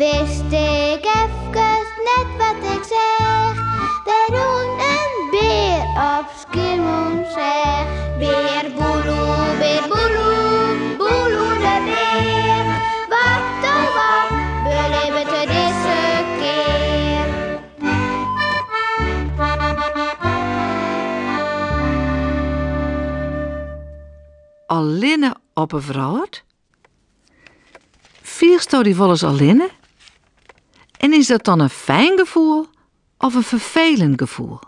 Wist ik efkes net wat ik seach, Der rûn in bear op Skiermûntseach. Bear Boeloe, bear Boeloe, Boeloe de bear, Wat oh wat belibbet er dizze kear? Allinne op 'e wrâld? Fielsto dy wolris allinne? En is dat dan in fijn gefoel of in ferfelend gefoel?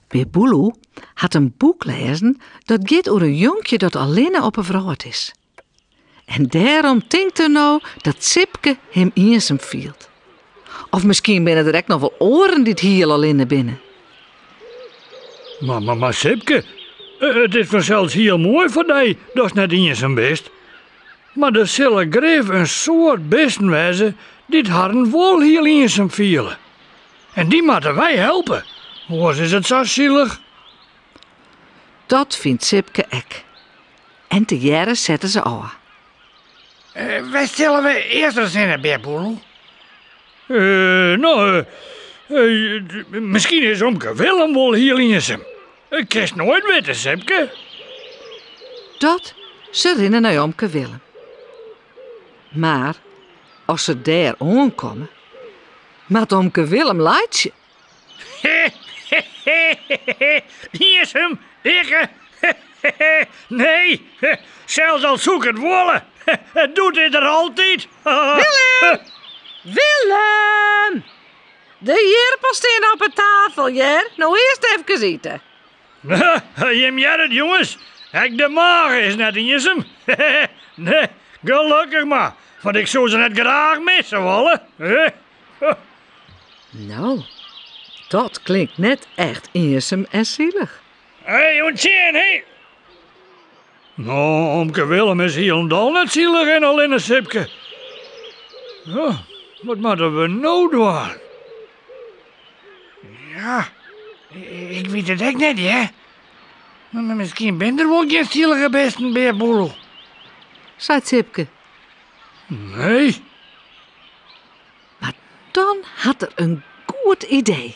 Bear Boeloe hat in boek lêzen dat giet oer in jonkje dat allinne op 'e wrâld is. En dêrom tinkt er no dat Sipke him iensum fielt. Of miskien binne der ek noch wol oaren dy't hiel allinne binne. Mar, mar, mar Sipke, it is fansels hiel moai foar dy datst net iensum bist. Mar der sille grif in soad bisten wêze dy't harren wol hiel iensum fiele. En dy moatte wy helpe, oars is it sa silich. Dat fynt Sipke ek. En tegearre sette se ôf. Wêr sille we earst ris hinne, Bear Boeloe? No, miskien is omke Willem wol hiel iensum. Kinst noait witte, Sipke. Dat, se rinne nei omke Willem. Mar as se dêr oankomme, moat omke Willem laitsje. Iensum, ikke? Nee, sels al soe ik it wolle, it doet is der altyd. Willem! Willem! De jirpels stean op 'e tafel, hear. No earst efkes ite. Jim hearre it, jonges. Ek de mage is net iensum. Nee, gelokkich mar, want ik soe se net graach misse wolle. No, dat klinkt net echt iensum en silich. Hé, oant sjen, hé! No, omke Willem is hielendal net silich en allinne Sipke. Ja, wat moatte we no dwaan? Ja, ik wit it ek net, hear. Mar miskien binne der wol gjin silige bisten, Bear Boeloe. Seit Sipke. Nee. Mar dan hat er in goed idee.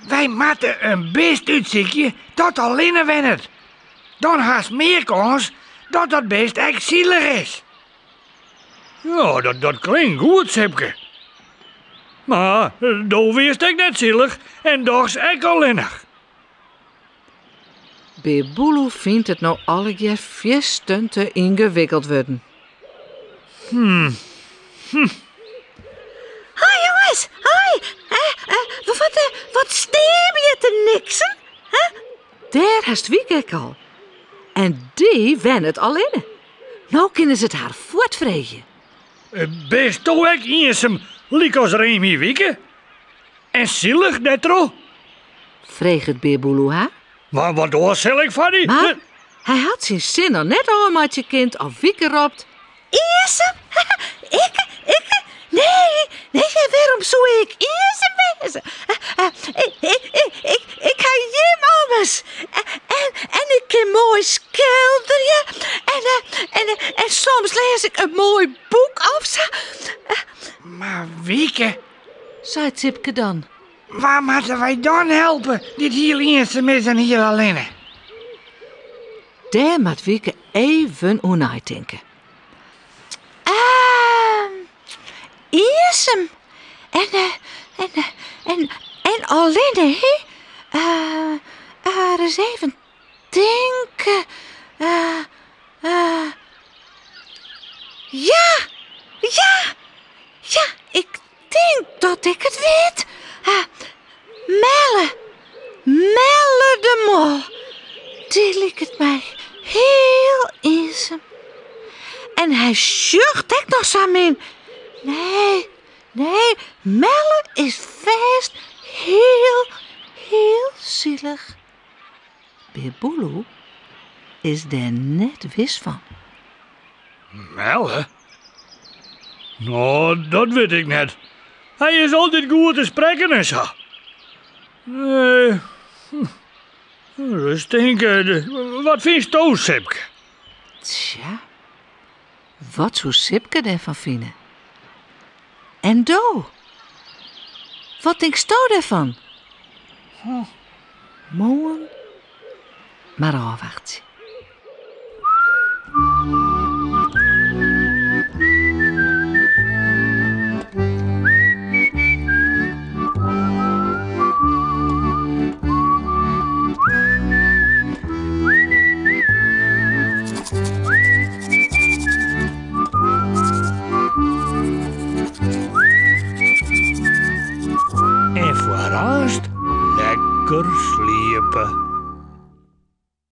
Wy moatte in bist útsykje dat allinne wennet. Dan hast mear kâns dat dat bist ek silich is. Ja, dat, dat klinkt goed, Sipke. Mar do wiest ek net silich en dochs ek allinnich. Bear Boeloe fynt it no allegear fierstente yngewikkeld wurden. Hoi jonges, hoi! Wat, wat stean we hjir te niksen? Dêr hast Wieke ek al. En dy wennet allinne. No kinne se it har fuort freegje. Bisto ek iensum lykas Remy, Wieke? En silich dêrtroch? Freget Bear Boeloe har. Mar wat oars sil ik foar dy. Mar hy hat syn sin noch net ôfmeitsje kind of Wieke ropt. Iensum? Ik? Ik? Nee, nee, wêrom soe ik iensum wêze? Ik, ik, ik, ik ha jim ommers. En, en ik kin moai skilderje. En, en, en soms lês ik in moai boek of sa. Mar Wieke, Seit Sipke dan. Wa moatte wy dan helpe dy't hiel iensum is en hiel allinne? Dêr moat Wieke even oer neitinke. Ehm, iensum en, en, en, en allinne, hè? Ris even tinke. Ja, ja, ja, ik tink dat ik it wit. Melle, Melle de Mol. Dy liket my hiel iensum. En hy sjocht ek noch sa min. Nee, nee, Melle is fêst hiel, hiel silich. Bear Boeloe is dêr net wis fan. Melle? No, dat wit ik net. Hy is altyd goed te sprekken en sa. Nee. Ris tinke, wat fynsto, Sipke? Tsja, wat soe Sipke dêrfan fine? En do? Wat tinksto dêrfan? Moarn mar ôfwachtsje. En foar aanst lekker